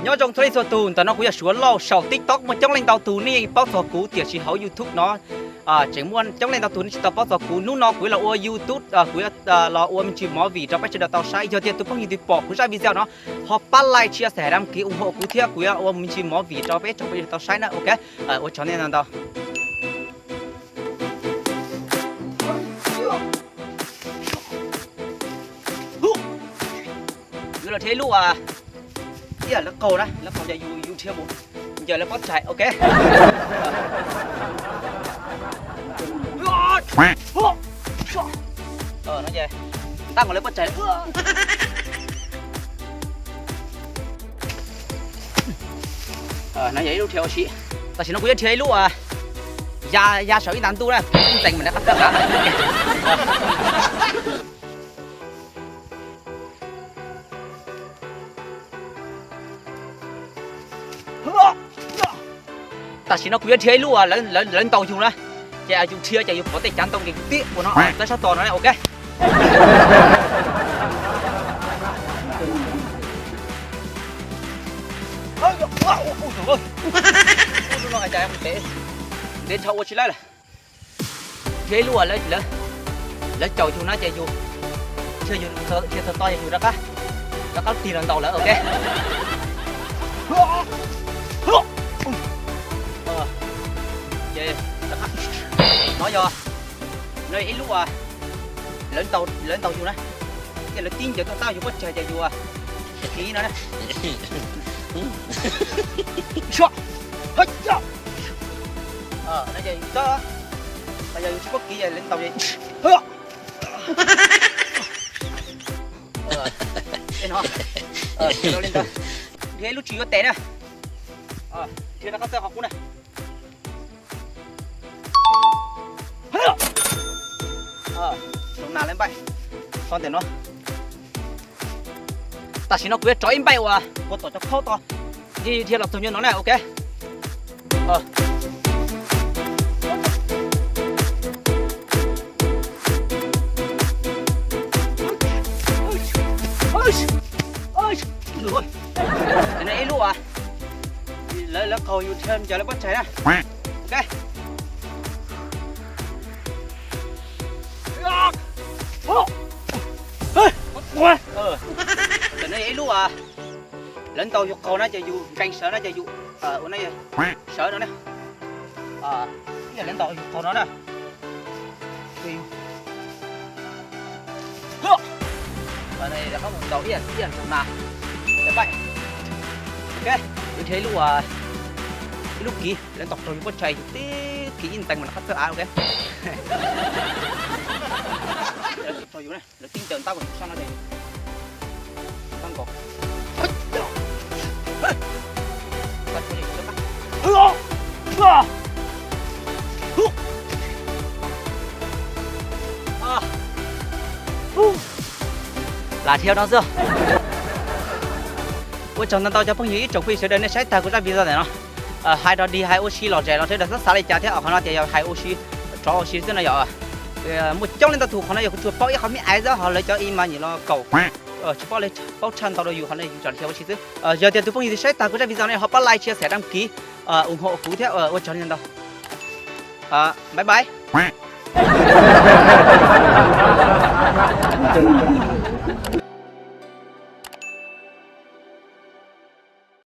Nyob zoo txhua leej txhua tus, ntawm no kuv yog Suav Lauj saum TikTok, muaj coob leej ntau tus nej yeej paub txog kuv, tiam sis hauv YouTube no tseem muaj coob leej ntau tus nej tsis tau paub txog kuv. Hnub no kuv yuav los ua YouTube, kuv yuav los ua me ntsis movie rau peb sawv daws tau saib. Yog tias tus phooj ywg twg pom kuv zaj video no ho pab like, share, subscribe, đăng ký ủng hộ kuv thiab, kuv yuav ua me ntsis movie rau peb tsoom phooj ywg tau saib na. Ok, ua tsaug nej ntau ntau. Yus los dhia ib lub, ib lub qaug na, lub qaug ces yus dhia mus ncaws lawv pob tsaig, ok. Ntab nkaus lawv pob tsaig. No yog ib lub dhia ua si. Tam sim no kuv yuav dhia ib lub ya, ya saum ib nta ntuj na, ntxeev mas nws qab qab. Tam sim no kuv yuav dhia ib lub lawv ntaus yus na, ces yus dhia ces yus pom tej cav ntoo ces yus tib ua no txawb sab tod no, ok. Ntev dhau ua tsis laib lawm. Dhia ib lub lawv caum yus na ces yus dhia txog tod ces yus rov qab, rov qab tig los ntaus lawv, ok. Ces no yog, no yog ib lub lawv ntaus yus na, ces lawv tib ncaws tuaj tab yus pob tsaig ces yus kiv no na. No ces yus txawb, yog yus tsis paub kiv lawv ntaus ces dhia ib lub tsis yuav tes na, dhia rov qab txawb qhov qub na. Zoo na lawv npaij, o ntawm no. Tam sim no kuv yuav rov ib npaij uas kuv tom cov khaub tod, dhia los txog nyob no na, ok. Ib lub, lawv qaug yus dhia ncaws lawv pob tsaig na, ok. Ntawm no yog ib lub lawv ntaus yus qaug na ces yus nkees sawv na ces yus ua na, sawv no na. Lawv ntaus yus qaug no na. Rov qab mus ntaus ib yam ntxoog na. Ok, yus dhia ib lub, ib lub kiv, lawv ntaus raug yus pob tsaig yus tib kiv ib ntees mas rov qab txawb av, ok. Lawv ntaus raug yus na, lawv tib ncaws ntab kom yus sab no ces ntab nkaus. Lam dhia no xwb. Ua tsaug ntau ntau cov phooj ywg ib tsoom phooj ywg sawv daws nej saib tag kuv zaj video ntawm no. Hais rau dig hais ua si lom zem los sawv daws xav xav li cas thiab, qhov no tias yog hais ua si, tso ua si xwb no yog. Muaj coob leej ntau tus qhov no yog kuv tsuas paub ib qho me aiv xwb, ho lawv cov email nyiam los kaum, tsis paub, paub tshaj ntau rau yus, qhov no yus tsuas dhia ua si xwb. Yog tias tus phooj ywg twg saib tag kuv zaj video no ho pab like, share, subscribe, đăng ký, ủng hộ kuv thiab, ua tsaug ntau ntau. Bye bye.